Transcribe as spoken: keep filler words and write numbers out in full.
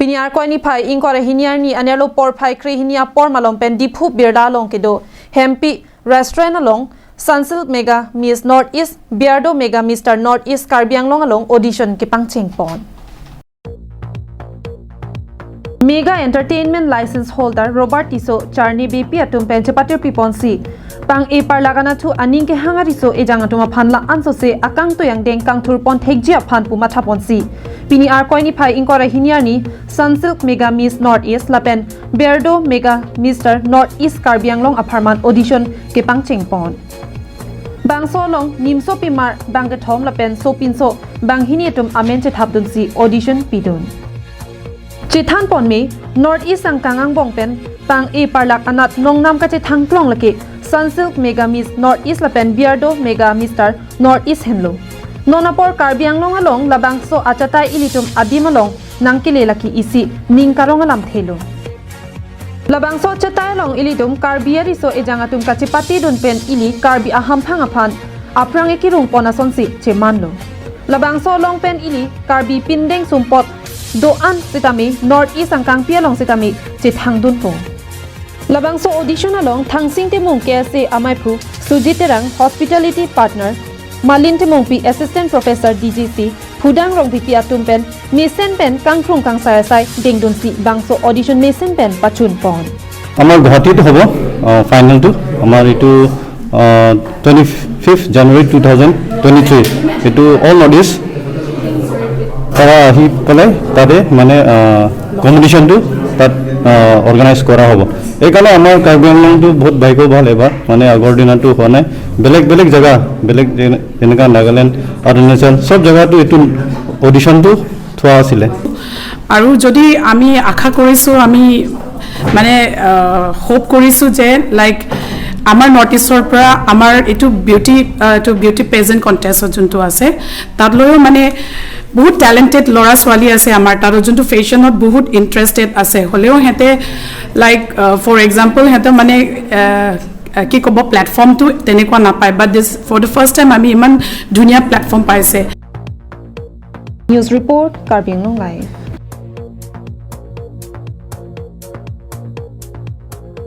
Pini Arkoi niphai ingkoi ra hini arni anerlo porphai krehini apor malom pen Diphu Birla along kedo Hempi Restaurant along Sunsilk Mega Miss North East, Beardo Mega Mister North East Karbi Anglong along audition kepangcheng pon. Mega Entertainment License Holder Robert Tisso, Charni B P atum pen chepatir piponsi, pang-e parlak anatthu aning kehang ariso ejang atum aphan la-an sose akangtui angdeng kangthur pon thekji aphan pu matha ponsi, pini Arkoi niphai ingkoi ra hini arni Sunsilk Mega Miss North East lapen Beardo Mega Mister North East Karbi Anglong apharman audition kepangcheng pon. Bangso along nimso pimar bangkethom lapen sopinso banghini atum amen chethapdunsi audition pidun. Chethan ponme, North East angkang angbong pen pang-e parlak anat nongnam kachethang klong lake Sunsilk Mega Miss North East lapen Beardo Mega Mister North East henlo. Non apor Karbi Anglong along labangso achatai ilitum adim along nangkele lake isi ning karong alamthe lo. Labangso achatai along ilitum Karbi ariso ejang atum kachepatedun pen ili Karbi ahamphang aphan aphrang ekirung pon asonsi chemanlo. Labangso along pen ili Karbi pindeng sumpot do-an sitame North East angkangpi along sitame chethangdunpo. Labangso audition along Thangsing Timung, K S A amaiphu, Sujit Terang, Hospitality Partner, Malin Timungpi, Assistant Professor, D G C, Phudang Rongpipi atum pen mesen pen kangkrung kangsai asai dengdunsi bangso audition mesen pen pachun pon. আমাৰ গুৱাহাটীত হ'ব ফাইনেলটো। আমাৰ এইটো twenty fifth January two thousand twenty three. এইটো all north east পৰা আহি পেলাই তাতে মানে কম্পিটিশ্যনটো তাত অৰ্গেনাইজ কৰা হ'ব। এইকাৰণে আমাৰ কাৰ্বি আংলংটো বহুত ভাগ্য ভাল, এবাৰ মানে আগৰ দিনতো হোৱা নাই। বেলেগ বেলেগ জেগা, বেলেগ যেনে- যেনেকা নাগালেণ্ড, অৰুণাচল, চব জেগাতো এইটো অডিশ্যনটো থোৱা আছিলে। আৰু যদি আমি আশা কৰিছোঁ, আমি মানে হোপ কৰিছোঁ যে লাইক আমাৰ নৰ্থ ইষ্টৰ পৰা আমাৰ এইটো বিউটি এইটো বিউটি পেজেণ্ট কণ্টেষ্টত যোনটো আছে, তাত লৈও মানে বহুত টেলেণ্টেড ল'ৰা ছোৱালী আছে আমাৰ তাত, যোনটো ফেশ্বনত বহুত ইণ্টাৰেষ্টেড আছে। হ'লেও সিহঁতে লাইক ফৰ এক্সাম্পল সিহঁতে মানে আহ, আহ, কি ক'ব, প্লেটফৰ্মটো তেনেকুৱা নাপায়। বাট দিছ ফৰ দ্য ফাৰ্ষ্ট টাইম আমি ইমান ধুনীয়া প্লেটফৰ্ম পাইছে। News report, Karbi Anglong Live.